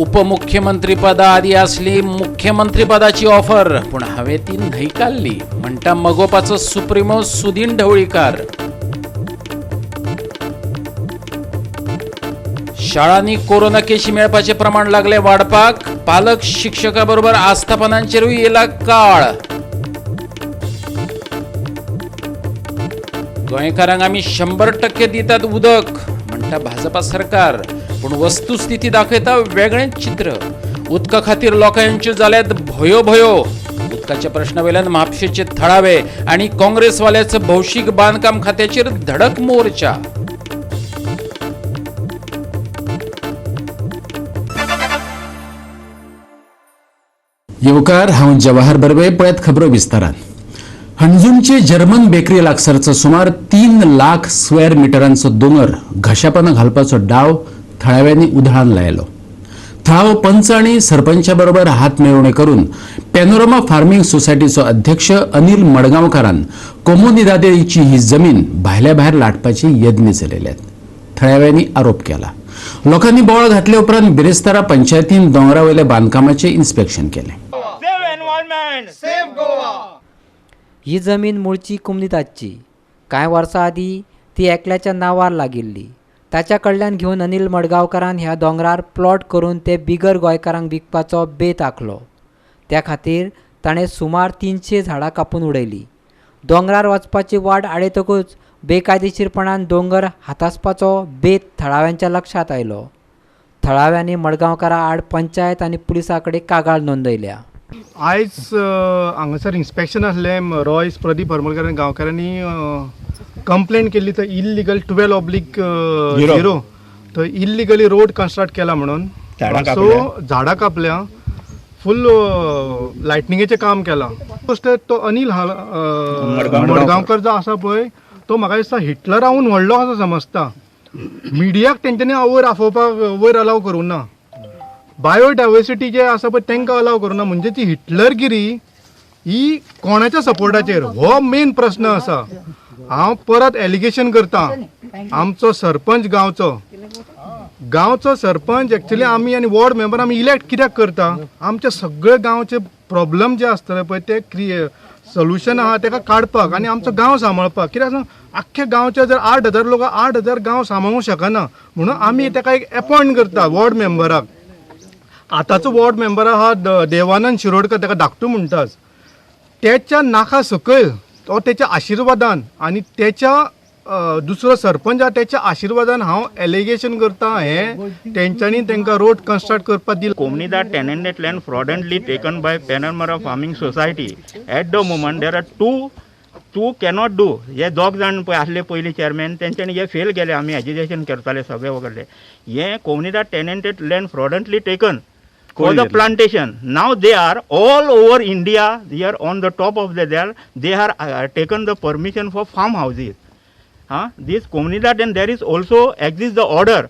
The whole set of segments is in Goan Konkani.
उपमुख्यमंत्रीपदा आदी आसली मुख्यमंत्रीपदाची ऑफर, पूण हांवें ती न्हयकारली म्हणटा मगोपाचो सुप्रिमो सुदीन ढवळीकार. शाळांनी कोरोना केशी मेळपाचें प्रमाण लागलें वाडपाक, पालक शिक्षका बरोबर आस्थापनांचेरूय येयला काळ. गोंयकारांक आमी 100% दितात उदक म्हणटा भाजपा सरकार, पूण वस्तुस्थिती दाखयता वेगळेंच चित्र. उदका खातीर लोकांच्यो जाल्यात भोयो भोयो. उदकाच्या प्रश्ना वयल्यान म्हापशेचे थळावे आनी काँग्रेसवाल्याचो भौशीक बांदकाम खात्याचेर धडक मोर्चा. येवकार, हांव जवाहर बर्वे. पळयात खबरो विस्तारान. हणजूणचे जर्मन बेकरी लागसारचो सुमार 3 लाख स्क्वेअर मिटरांचो दोंगर घशापाना घालपाचो डाव थळाव्यांनी उधळान लायलो. थळावो पंच आनी सरपंचा बरोबर हात मेळवणी करून पॅनोरमा फार्मिंग सोसायटीचो अध्यक्ष अनिल मडगांवकारान कोमुनिदादेची ही जमीन भायल्या भायर लाटपाची यत्न चलयल्यात, थळाव्यांनी आरोप केला. लोकांनी बोवाळ घातले उपरांत बिरेस्तारा पंचायतीन दोंगरा वयल्या बांदकामाचें इन्स्पेक्शन केलें. Save environment! Save Goa! ही जमीन मुळची कुमनीदादची. कांय वर्सां आदीं ती एकल्याच्या नांवार लागिल्ली. ताच्या कडल्यान घेवन अनिल मडगांवकारान ह्या दोंगरार प्लॉट करून ते बिगर गोंयकारांक विकपाचो बेत आंखलो. त्या खातीर ताणें सुमार 300 झाडां कापून उडयलीं. दोंगरार वचपाची वाट आडयतकूच बेकायदेशीरपणान दोंगर हातासपाचो बेत थळाव्यांच्या लक्षांत आयलो. थळाव्यांनी मडगांवकारा आड पंचायत आनी पुलिसां कडेन कागाळ नोंदयल्या. आयज हांगासर इन्स्पेक्शन आसलें. रॉयस प्रदीप हरमलकर आनी गांवकारांनी कंप्लेन केल्ली, थंय इल्लिगल 12/0 थंय इल्लिगली रोड कन्स्ट्रक्ट केला म्हणून. सो झाडां कापल्या, फूल लायटनिंगेचें काम केलां. फर्स्ट तो अनिल मडगांवकर जो आसा पळय, तो म्हाका दिसता हिटलराहून व्हडलो असो समजता. मिडियाक तेंच्यांनी वयर आफोवपाक वयर अलाव करूंक ना. बायोडायवर्सिटी जे आसा पळय, तांकां अलाव करूं ना. म्हणजे ती हिटलरगिरी ही कोणाच्या सपोर्टाचेर, हो मेन प्रस्न आसा. हांव परत एलिगेशन करता, आमचो सरपंच, गांवचो गांवचो सरपंच एक्चुली आमी आनी वॉर्ड मेंबर आमी इलेक्ट कित्याक करता? आमचे सगळे गांवचे प्रॉब्लम जे आसतले पळय, ते क्रिये सोल्युशन आहा तेका काडपाक आनी आमचो गांव सांबाळपाक. कित्याक सांग, आख्ख्या गांवचे जर 8000 लोक, 8000 गांव सांबाळूंक शकना म्हणून आमी तेका एक एपॉयंट करता वॉर्ड मेंबराक. आतांचो वॉर्ड मेंबर आहा देवानंद शिरोडकर, ताका धाकटू म्हणटात. तेच्या नाका सकयल तो तेच्या आशिर्वादान आनी तेच्या दुसरो सरपंच आहा तेच्या आशिर्वादान हांव एलिगेशन करता, हें तेंच्यांनी तांकां रोड कन्स्ट्रक्ट करपाक दिला. Comunidade tenanted land fraudulently taken by Panorama Farming Society. At the moment, there are two cannot do. हे दोग जाण पळय आसले पयलीं चेअरमॅन, तेंच्यांनी हे फेल गेले. आमी एजिटेशन करताले सगळे वगैरे. हे Comunidade tenanted land fraudulently taken for the plantation. Now they are all over India, they are on the top of the there, they are taken the permission for farm houses. Huh? This Comunidad, and there is also exists the order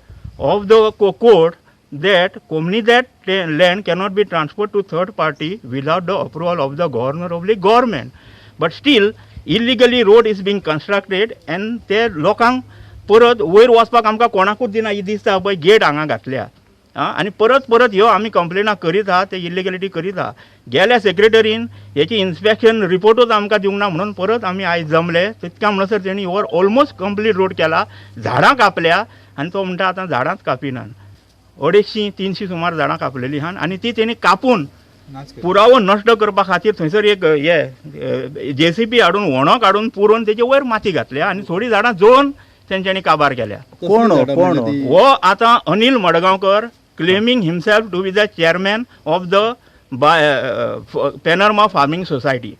of the court that Comunidad land cannot be transferred to third party without the approval of the governor of the government. But still, illegally road is being constructed and ते लोकांक परत वयर वचपाक आमकां कोणाकूच दिना. ही दिसता पळय गेट हांगा घातल्या. आं, आनी परत परत ह्यो आमी कंप्लेना करीत आहा, ते इल्लिगलिटी करीत आहा. गेल्या सेक्रेटरीन हेची इन्स्पेक्शन रिपोर्टूच आमकां दिवंक ना म्हणून परत आमी आयज जमले. तितक्या म्हणसर तेणी वर ऑलमोस्ट कंप्लीट रोड केला, झाडां कापल्या आनी तो म्हणटा आतां झाडांच कापिनात. 250-300 सुमार झाडां कापलेली आहा आनी ती तेणी कापून पुरावो नश्ट करपा खातीर थंयसर एक हे जेसीबी हाडून व्हणो काडून पुरोवन तेजे वयर माती घातल्या आनी थोडीं झाडां जळोवन तेंच्यांनी काबार केल्या. कोण हो? कोण हो? हो आतां Anil Madgaonkar, claiming himself to be the chairman of the Panorama Farming Society.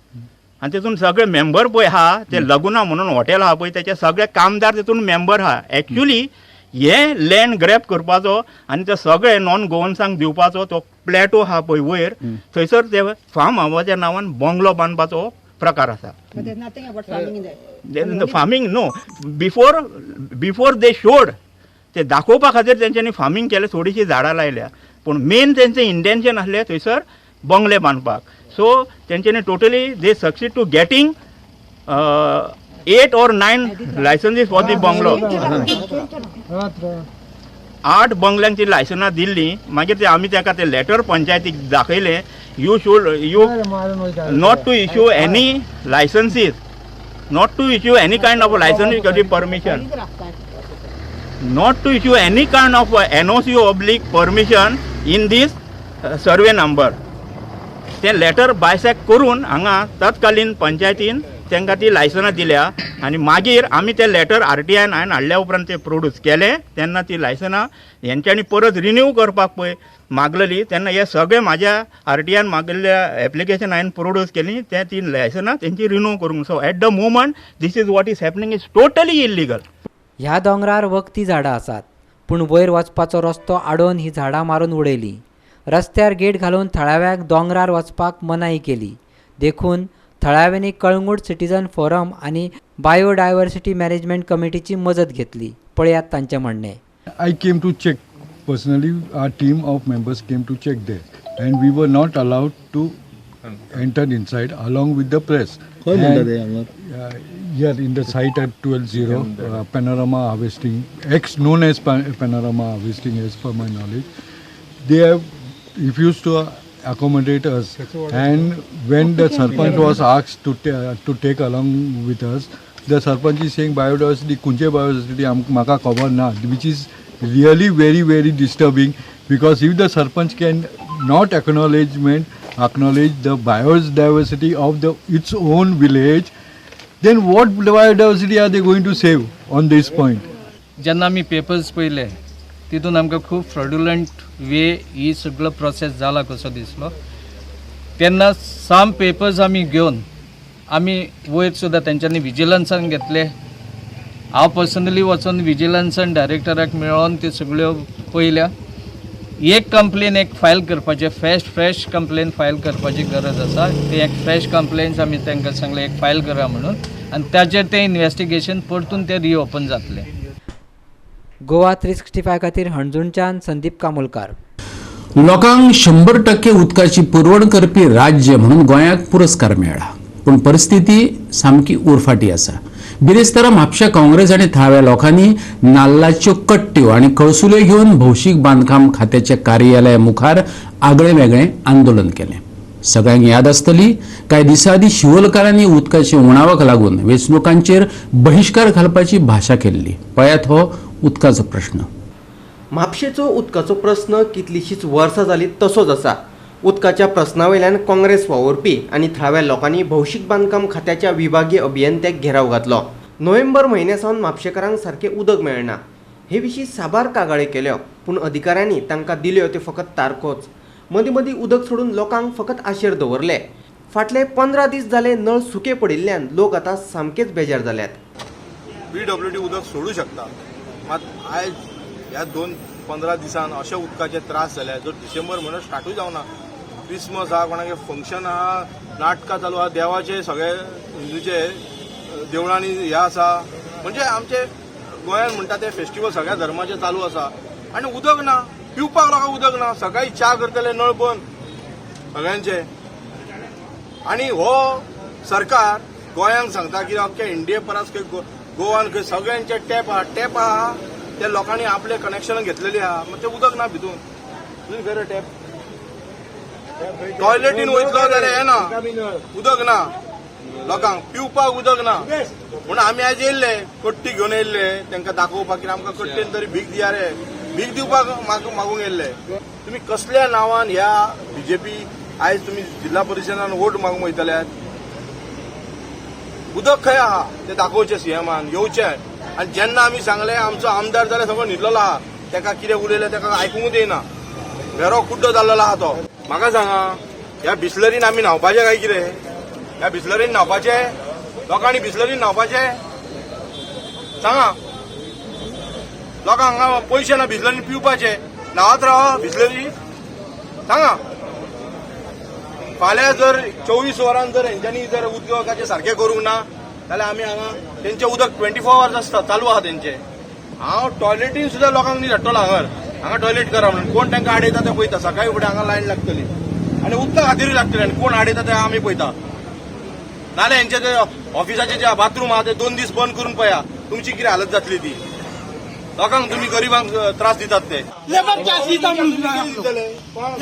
आनी तितून सगळे मेंबर पळय आहा, ते लगुना म्हणून हॉटेल आहा पळय, तेचे सगळे कामदार तितून मेंबर आहा. एक्चुली हे लँड ग्रॅब करपाचो आनी ते सगळे नॉन गोवन्सांक दिवपाचो. तो प्लॅटो आहा पळय वयर, थंयसर ते फार्म हावसाच्या नांवान बंगलो बांदपाचो प्रकार आसा. But there's nothing about farming in there. Farming, no. Before they showed, ते दाखोवपा खातीर तेंच्यांनी फार्मींग केलें, थोडीशीं झाडां लायल्या, पूण मेन तेंचें इंटेन्शन आसलें थंयसर बंगले बांदपाक. सो तेंच्यांनी totally they succeed to getting 8 or 9 licenses for the bungalow. 8 बंगल्यांची लायसनां दिल्लीं. मागीर ते आमी ताका ते लेटर पंचायतीक दाखयलें, you should you not to issue any licenses, not to issue any kind of license permission, not to issue any kind of NOC oblique permission in this survey number. ते लेटर बायसॅक करून हांगा तत्कालीन पंचायतीन तांकां ती लायसनां दिल्या आनी मागीर आमी ते लेटर आरटीआयन हांवें हाडल्या उपरांत ते प्रोड्यूस केले. तेन्ना ती लायसनां हेंच्यांनी परत रिन्यू करपाक पळय मागलेली, तेन्ना हे सगळे म्हाज्या आरटीआयन मागिल्ल्या एप्लिकेशन हांवें प्रोड्यूस केली, ते ती लायसनां तेंची रिन्यू करूंक. So at the moment this is what is happening is totally illegal. ह्या दोंगरार वखदी झाडां आसात, पूण वयर वचपाचो रस्तो आडोवन ही झाडां मारून उडयलीं. रस्त्यार गेट घालून थळाव्यांक दोंगरार वचपाक मनाई केली. देखून थळाव्यांनी कळंगूट सिटीजन फोरम आनी बायोडायवर्सिटी मॅनेजमेंट कमिटीची मजत घेतली. पळयात तांचें म्हणणें. I came to check personally, our team of members came to check there and we were not allowed to enter inside along with the press. Here in the site at 12-0, Panorama Harvesting, ex known as Panorama Harvesting as per my knowledge, they have refused to accommodate us. And when the sarpanch was asked to take along with us, the sarpanch is saying biodiversity, kunche biodiversity maka khabar na, which is really very very disturbing, because if the sarpanch can not acknowledge the biodiversity of the its own village, then what biodiversity are they going to save on this point? जेन्ना आमी पेपर्स पळयले तितून आमकां खूब फ्रॉड्युलंट वे ही सगळो प्रोसेस जाला कसो दिसलो. तेन्ना सम पेपर्स आमी घेवन आमी वयर सुद्दां तेंच्यांनी विजिलन्सान घेतले. हांव पर्सनली वचून विजिलन्सान डायरेक्टराक मेळोन त्यो सगळ्यो पळयल्या. एक कंप्लेन एक फायल करपाचें, फ्रेश कंप्लेन फायल करपाची गरज आसा. ते एक फ्रेश कंप्लेन्स आमी तांकां सांगलें एक फायल करा म्हणून, आनी ताचेर तें इन्वेस्टिगेशन परतून तें रिओपन जातलें. गोवा 365 खातीर हणजूणच्यान संदीप कामोलकार. लोकांक 100% उदकाची पुरवण करपी राज्य म्हणून गोंयाक पुरस्कार मेळ्ळा, पूण परिस्थिती सामकी उरफाटी आसा. बिरेस्तारा म्हापशा काँग्रेस आनी थळाव्या लोकांनी नाल्लाच्यो कट्ट्यो आनी कळसुल्यो घेवन भौशीक बांदकाम खात्याच्या कार्यालया मुखार आगळें वेगळें आंदोलन केलें. सगळ्यांक याद आसतली, कांय दिसां आदीं शिवोलकारांनी उदकाच्या उणावाक लागून वेंचणुकांचेर बहिश्कार घालपाची भाशा केल्ली. पळयात हो उदकाचो प्रश्न. म्हापशेचो उदकाचो प्रस्न कितलीशीच वर्सां जाली तसोच आसा. उदकाच्या प्रस्ना वयल्यान काँग्रेस वावुरपी आनी थळाव्या लोकांनी भौशीक बांदकाम खात्याच्या विभागीय अभियंत्याक घेराव घातलो. नोव्हेंबर म्हयन्या सावन म्हापशेकारांक सारकें उदक मेळना हे विशीं साबार कागाळी केल्यो, पूण अधिकाऱ्यांनी तांकां दिल्यो त्यो फकत तारखोच. मदीं मदीं उदक सोडून लोकांक फकत आशेर दवरले. फाटले 15 दीस जाले नळ सुके पडिल्ल्यान लोक आतां सामकेच बेजार जाल्यात. पीडब्ल्यूडी उदक सोडू शकता, मात आयज ह्या 2-15 दिसान अशे उदकाचे त्रास जाले. जो डिसेंबर म्हयनो स्टार्टूय जावना, क्रिसमस आहा, कोणागे फंक्शन आहा, नाटकां चालू आहा, देवाचे सगळे हिंदूचे देवळांनी हे आसा, म्हणजे आमचे गोंयांत म्हणटा ते फेस्टिवल सगळ्या धर्माचे चालू आसा आनी उदक ना, पिवपाक लोकांक उदक ना. सकाळी च्या करतले नळ बंद सगळ्यांचे. आनी हो सरकार गोंयांक सांगता की अख्ख्या इंडिये परस खंय गोवान खंय सगळ्यांचे टॅप आहा, टॅप आहा ते लोकांनी आपले कनेक्शन घेतलेले आहा, मग ते उदक ना भितून. तुमी खंय टॅप टॉयलेटीन वयतलो जाल्यार येना, उदक ना, लोकांक पिवपाक उदक ना. म्हणून आमी आयज येयल्ले, कट्टी घेवन येयल्ले तांकां दाखोवपाक की आमकां कट्टेन तरी भीक दिया रे, भीक दिवपाक मागूंक येयल्ले. तुमी कसल्या नांवान ह्या बीजेपी आयज तुमी जिल्हा परिशदान वोट मागूंक वयतल्यात? उदक खंय आहा ते दाखोवचें सीएमान येवचें. आनी जेन्ना आमी सांगलें आमचो आमदार जाल्यार सगळो न्हिदलेलो आहा, ताका कितें उलयलें ताका आयकूंक येना, वेरो कुड्डो जाल्लो आहा तो. म्हाका सांगा, ह्या बिस्लरीन आमी न्हांवपाचें काय कितें? ह्या बिस्लरीन न्हांवपाचें? लोकांनी बिस्लरीन न्हांवपाचें? सांगा, लोकांक हांगा पयशे ना बिस्लरीन पिवपाचे, न्हांवत रावा बिस्लरी? सांगा, फाल्यां जर 24 वरां जर हेंच्यांनी जर उदकाचें सारकें करूंक ना जाल्यार आमी हांगा तेंचें उदक 24 आवर्स आसता चालू आहा तेंचें. हांव टॉयलेटीन सुद्दां लोकांक न्ही धाडटलो हांगर, हांगा टॉयलेट करा म्हणून. कोण तांकां आडयता ते पळयता. सकाळी फुडें हांगा लायन लागतली आनी उदका खातीरूय लागतली, आनी कोण आडयता ते आमी पळयता. नाजाल्यार हेंचे ते ऑफिसाचे जे बाथरूम आहा ते 2 दीस बंद करून पळया, तुमची कितें हालत जातली ती. लोकांक तुमी गरिबांक त्रास दितात ते. लेबर चार्ज दिता म्हणून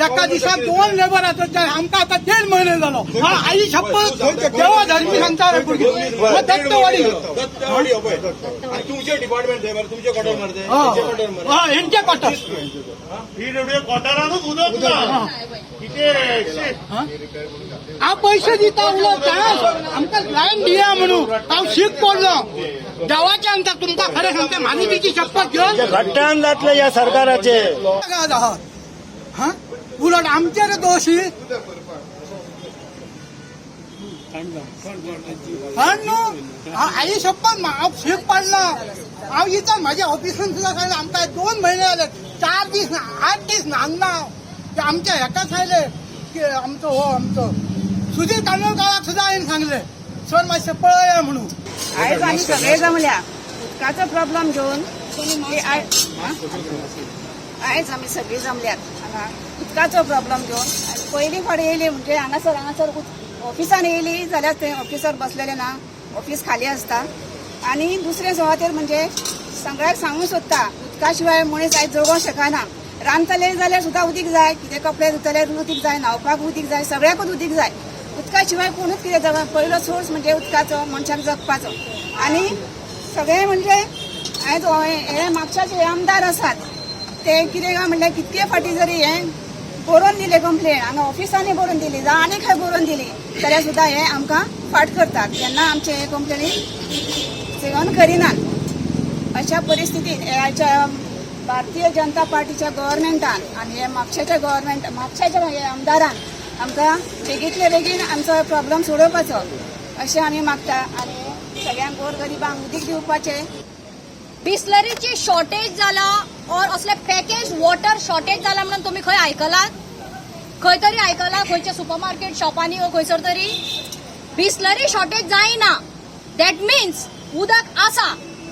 एका दिसाक 2 लेबर आतां आमकां आतां 1.5 म्हयने जालो. आई शपथ देवा धर्मी सांगता रे भुरगीं. दत्तवाडी दत्तवाडी तुमचे डिपार्टमेंट तुमचे क्वॉर्टर मरे, हेंचे क्वॉर्टर क्वॉर्टरानूच उदक ना. हांव पयशे दिता उलट आमकां लायन दिया म्हणून हांव शीक पडलो देवाचे. आमकां तुमकां खरें सांगता मारुतीची शपथ घेवन घट्टान जातले ह्या सरकाराचे. उलट आमचेर दोशी न्हू. आई शपथ हांव शीक पडलो. हांव इतर म्हाज्या ऑफिसान सुद्दां सांगलें आमकां 2 म्हयने जाले, 4 दीस 8 दीस न्हांगना. आमच्या हेका सांगलें की आमचो हो आमचो सुधीर कानोळकाराक सुद्दां हांवें सांगलें सर मातशें पळया म्हणून. आयज आमी सगळे जमल्या उदकाचो प्रॉब्लम घेवन. आयज आमी सगळी जमल्यात हांगा उदकाचो प्रॉब्लम घेवन. आनी पयलीं फावट येयली म्हणजे हांगासर हांगासर ऑफिसान येयली जाल्यार थंय ऑफिसर बसलेले ना, ऑफिस खाली आसता. आनी दुसरे सुवातेर म्हणजे सगळ्याक सांगूंक सोदता उदका शिवाय मनीस आयज जगोंक शकना. रांदतले जाल्यार सुद्दां उदीक जाय, कितें कपडे धुतले उदीक जाय, न्हांवपाक उदीक जाय, सगळ्याकूच उदीक जाय. उदका शिवाय कोणूच कितें जगना. पयलो सोर्स म्हणजे उदकाचो मनशाक जगपाचो. आनी सगळे म्हणजे आयज हे म्हापशाचे आमदार आसात ते कितें काय म्हणल्यार कितके फावटी जरी हे बरोवन दिले कंप्लेन हांगा ऑफिसांनी बरोवन दिली जावं आनी खंय बरोवन दिली जाल्यार सुद्दां हे आमकां फाट करतात. तेन्ना आमचे हे कंप्लेनी सेवन करिनात. अशा परिस्थितीन ह्याच्या भारतीय जनता पार्टीच्या गव्हर्मेंटान आनी हे म्हापशेच्या गव्हर्मेंट म्हापशेच्या हे आमदारान आमकां बेगींतले बेगीन आमचो प्रॉब्लम सोडोवपाचो अशें आमी मागता. आनी सगळ्यांक गोरगरिबांक उदीक दिवपाचें. बिस्लरीची शॉर्टेज जाला और असले पॅकेज वॉटर शॉर्टेज जाला म्हणून तुमी खंय आयकलात? खंय तरी आयकला खंयच्या सुपरमार्केट शॉपांनी वो खंयसर तरी बिस्लरी शॉर्टेज जायना. That means उदक आसा.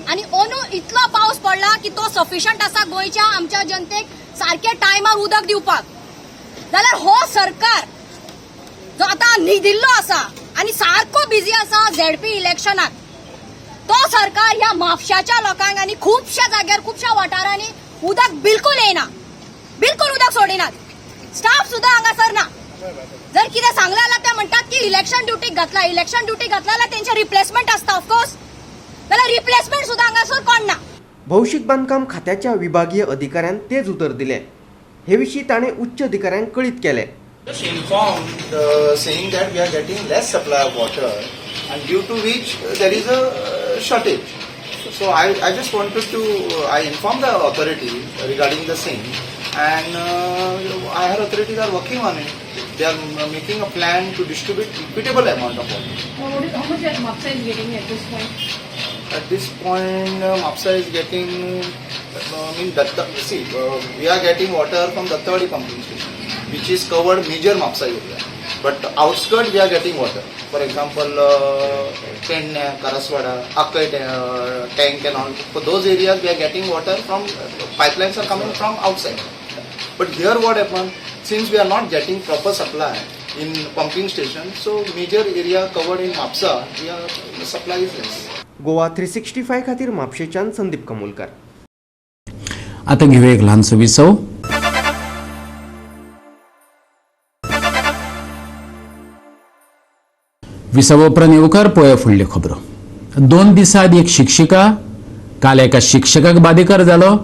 आनी अंदू इतलो पावस पडला की तो सफिशंट आसा गोंयच्या आमच्या जनतेक सारके टायमार उदक दिवपाक. जाल्यार हो सरकार जो आतां न्हिदिल्लो आसा आनी सारको बिजी आसा झेडपी इलेक्शनाक, तो सरकार ह्या म्हापशाच्या लोकांक आनी खुबश्या जाग्यार खुबश्या वाठारांनी उदक बिलकुल येना, बिलकुल उदक सोडिनात. स्टाफ सुद्दां हांगासर ना. जर कितें सांगलें जाल्यार ते म्हणटात की इलेक्शन ड्युटीक घातला. इलेक्शन ड्युटीक घातला जाल्यार तेंचे रिप्लेसमेंट आसता ऑफकोर्स, जाल्यार रिप्लेसमेंट सुद्दां हांगासर कोण ना. भौशीक बांदकाम खात्याच्या विभागीय अधिकाऱ्यान तेच उतर दिले. हे विशीं ताणें उच्च अधिकाऱ्यांक कळीत केले. Just informed saying that we are getting less supply of water and due to which there is a shortage. So I just wanted to I informed the authority regarding the same, and our authorities are working on it. They are making a plan to distribute equitable amount of water. How much Mapsa is getting at this point? At this point, Mapsa is getting, see, we are getting water from Dattawadi pumping station, which is covered major Mapsa area. But outskirt we are getting water. For example, Kenya, Karaswada, Akkai tank and all. For those areas we are getting water from, pipelines are coming from outside. But here what happened, since we are not getting proper supply in pumping station, so major area covered in Mapsa, we are, the supply is less. Goa 365 खातीर म्हापशेच्यान संदीप कमोलकर. आता घेऊया एक ल्हानसो विसव. विसवा उपरांत येवकार पळोवया फुडल्यो खबरो. 2 दिसां आदीं एक शिक्षिका काल एका शिक्षकाक बादिकार जालो.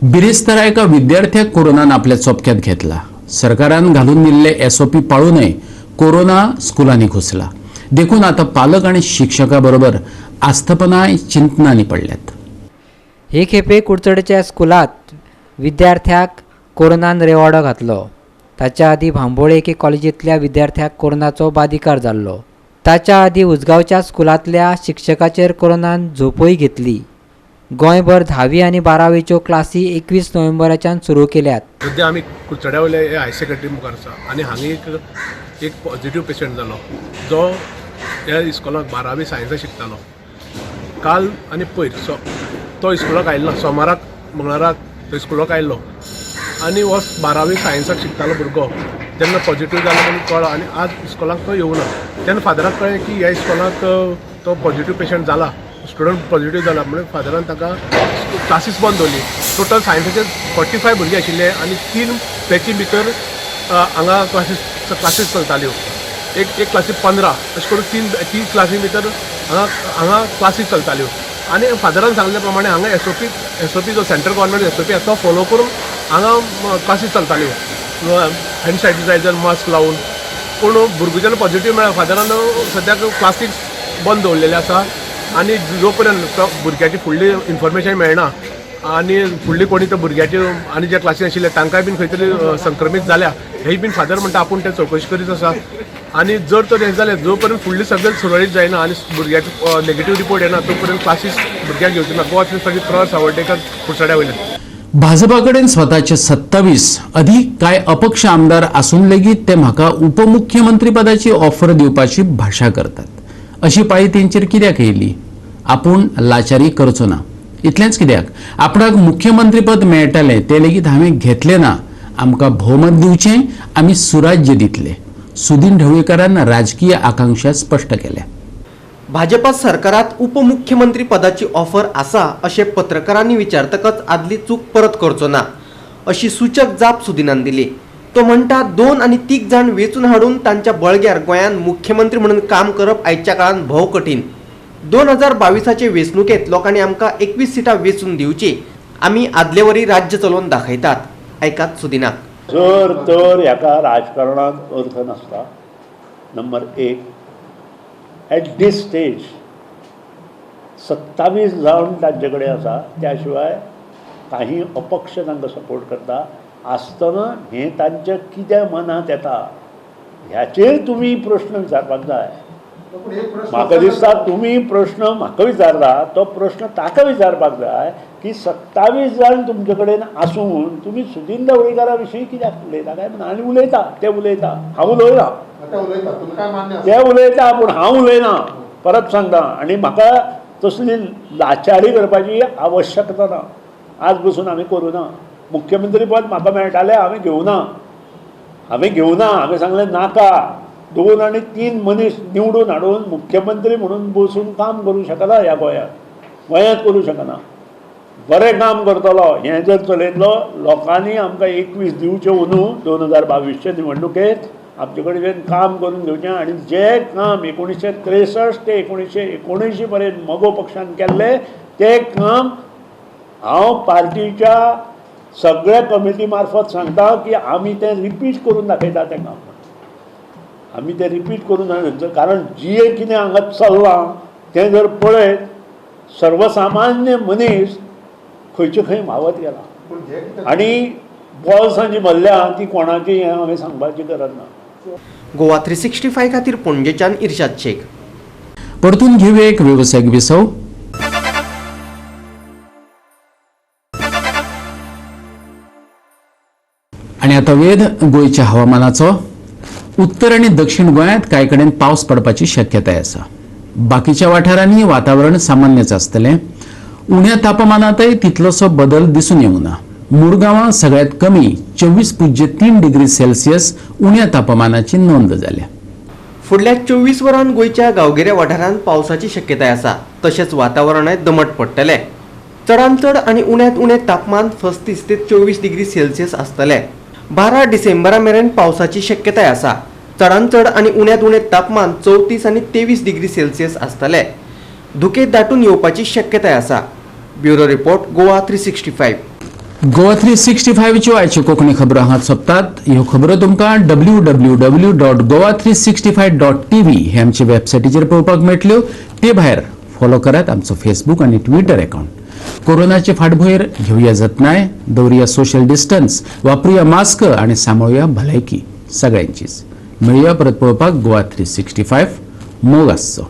बिरेस्तारा एका विद्यार्थ्याक कोरोनान आपल्या चोपक्यात घेतला. सरकारान घालून दिल्ले एसओपी पाळूनय कोरोना स्कुलांनी घुसला. देखून आतां पालक आनी शिक्षका बरोबर आस्थापनाय चिंतनांनी पडल्यात. हे खेपे कुडचडेच्या स्कुलांत विद्यार्थ्याक कोरोनान रेवाडो घातलो. ताच्या आदीं भांबोळे एके कॉलेजींतल्या विद्यार्थ्याक कोरोनाचो बादिकार जाल्लो. ताच्या आदीं उजगांवच्या स्कुलांतल्या शिक्षकाचेर कोरोनान झोपय घेतली. गोंयभर 10वी आनी 12वीच्यो क्लासी 21 नोव्हेंबराच्यान सुरू केल्यात. सद्या आमी कुडचड्या वयल्या हे हायर सेकंडरी मुखार आसा आनी हांगा एक पॉझिटिव्ह पेशंट जालो जो ह्या इस्कॉलाक 12वी सायन्साक शिकतालो. काल आनी पयर तो इस्कुलाक आयलो ना. सोमाराक मंगळाराक तो इस्कुलाक आयलो आनी हो 12वी सायन्साक शिकतालो भुरगो. तेन्ना पॉझिटिव्ह जालो म्हणून कळ्ळो आनी आज इस्कॉलाक तो येवना. तेन्ना फादराक कळ्ळें की ह्या इस्कॉलाक तो पॉझिटिव्ह पेशंट जाला, स्टुडंट पॉझिटिव्ह जाला म्हणून फादरान ताका क्लासीस बंद दवरली. टोटल सायन्साचे 45 भुरगे आशिल्ले आनी 3 बॅची भितर हांगा क्लासीस चलताल्यो. एक क्लासी 15 अशें करून तीन क्लासी भितर हांगा क्लासीस चलताल्यो. आनी फादरान सांगले प्रमाणे हांगा एसओपी जो सेंट्रल गव्हर्मेंट एसओपी आसा तो फॉलो करून हांगा क्लासीस चलताल्यो, हँड सॅनिटायझर मास्क लावन. पूण भुरगीं जेन्ना पॉझिटीव मेळ्ळा फादरान सद्याक क्लासीस बंद दवरलेले आसा आनी जो पर्यंत भुरग्याची फुडली इन्फॉर्मेशन मेळना आनी फुडली कोणी तर भुरग्याचे आनी जे क्लासीन आशिल्ले तांकांय बीन खंय तरी संक्रमीत जाल्या हेय बीन फादर म्हणटा आपूण ते चवकशी करीत आसा. आनी जर तर हें जालें जो पर्यंत फुडली सगळें सुरळीत जायना आनी भुरग्याचे नेगेटीव रिपोर्ट येना तो पर्यंत क्लासीस भुरग्यांक घेवचे ना. गोवा 365 प्रवास सावर्डेकर कुडचड्या वयल्यान. भाजपा कडेन स्वताचे 27 अधिक कांय अपक्ष आमदार आसून लेगीत ते म्हाका उपमुख्यमंत्रीपदाची ऑफर दिवपाची भाशा करतात. अशी पाळी तेंचेर कित्याक येयली? आपूण लाचारी करचो ना इतलेंच कित्याक आपणाक मुख्यमंत्रीपद मेळटलें तें लेगीत हांवें घेतलें ना. आमकां भोवमत दिवचें, आमी सुराज्य दितले. सुदीन ढवळीकारान राजकीय आकांक्षा स्पश्ट केल्या. भाजपा सरकारात उपमुख्यमंत्री पदाची ऑफर आसा अशें पत्रकारांनी विचारतकच आदली चूक परत करचो ना अशी सूचक जाप सुदिनान दिली. तो म्हणटा 2 आनी 3 जाण वेंचून हाडून तांच्या बळग्यार गोंयांत मुख्यमंत्री म्हणून काम करप आयच्या काळांत भोव कठीण. 2022 वेंचणुकेंत लोकांनी आमकां 21 सिटां वेंचून दिवची, आमी आदलेवरी राज्य चलोवन दाखयतात. आयकात सुदिनाक. जर तर ह्याका राजकारणांत अर्थ नासता. नंबर 1, एट these stage 27 जावन तांचे कडेन आसा, त्या शिवाय काही अपक्ष तांकां सपोर्ट करता आसतना हें तांच्या कितें मनांत येता ह्याचेर तुमी प्रश्न विचारपाक जाय. म्हाका दिसता तुमी प्रश्न म्हाका विचारता तो प्रश्न ताका विचारपाक जाय की 27 जाण तुमचे कडेन आसून तुमी सुदीन ढवळीकारा विशीं कित्याक उलयता काय म्हणून. आनी उलयता ते उलयता, हांव उलयना, ते उलयता पूण हांव उलयना, परत सांगता. आनी म्हाका तसली लाचारी करपाची आवश्यकता ना. आज बसून आमी करूं ना. मुख्यमंत्रीपद म्हाका मेळटालें, हांवें घेवना, हांवें सांगलें नाका. 2 आनी 3 मनीस निवडून हाडून मुख्यमंत्री म्हणून बसून काम करूं शकना ह्या गोंयांत करूं शकना. बरें काम करतलो हें जर चलयतलो लोकांनी आमकां 21 दिवचें अंदू 2022 निवडणुकेंत आमचे कडेन काम करून घेवचें. आनी जें काम 1963 ते 1979 पर्यंत मगो पक्षान केल्लें तें काम हांव पार्टीच्या सगळ्या कमिटी मार्फत सांगता की आमी तें रिपीट करून दाखयता. तें काम आमी तें रिपीट करून दाखयता, कारण जें कितें हांगा चल्लां तें जर पळयत सर्वसामान्य मनीस खंयचे खंय व्हांवत गेला आनी बॉल्सां जी भरल्या ती कोणाची हें हांवें सांगपाची गरज ना. गोवा 365 खातीर पणजेच्यान इर्शाद शेख. परतून घेवया एक वेवसायीक विसव. आनी आतां वेध गोंयच्या हवामानाचो. उत्तर आनी दक्षिण गोंयांत कांय कडेन पावस पडपाची शक्यताय आसा. बाकीच्या वाठारांनी वातावरण सामान्यच आसतलें. उण्या तापमानांतय तितलोसो बदल दिसून येवना. मुरगांवां सगळ्यांत कमी 24.3 डिग्री सेल्सियस उण्या तापमानाची नोंद जाल्या. फुडल्या 24 वरां गोंयच्या गांवगिऱ्या वाठारांत पावसाची शक्यताय आसा. तशेंच वातावरणय दमट पडटलें. चडांत चड आनी उण्यांत उणें तापमान 35 ते 24 डिग्री सेल्सियस आसतलें. 12 डिसेंबरा मेरेन पावसाची शक्यताय आसा. चडांत चड आनी उण्यांत उणें तापमान 34 आनी 23 डिग्री सेल्सियस आसतलें. धुकें दाटून येवपाची शक्यताय आसा. Bureau report, Goa 365. Goa 365च्यो आयच्यो कोंकणी खबरो हांगा सोंपतात. ह्यो खबरो तुमकां www.goa365.tv हे आमचे वेबसायटीचेर पळोवपाक मेळटल्यो. ते भायर फॉलो करात आमचो फेसबूक आनी ट्विटर अकावंट. कोरोनाचे फाटभुंयेर घेवया जतनाय, दवरुया सोशल डिस्टन्स, वापरुया मास्क आनी सांबाळुया भलायकी सगळ्यांचीच. मेळुया परत पळोवपाक गोवा 365. मोग आसचो.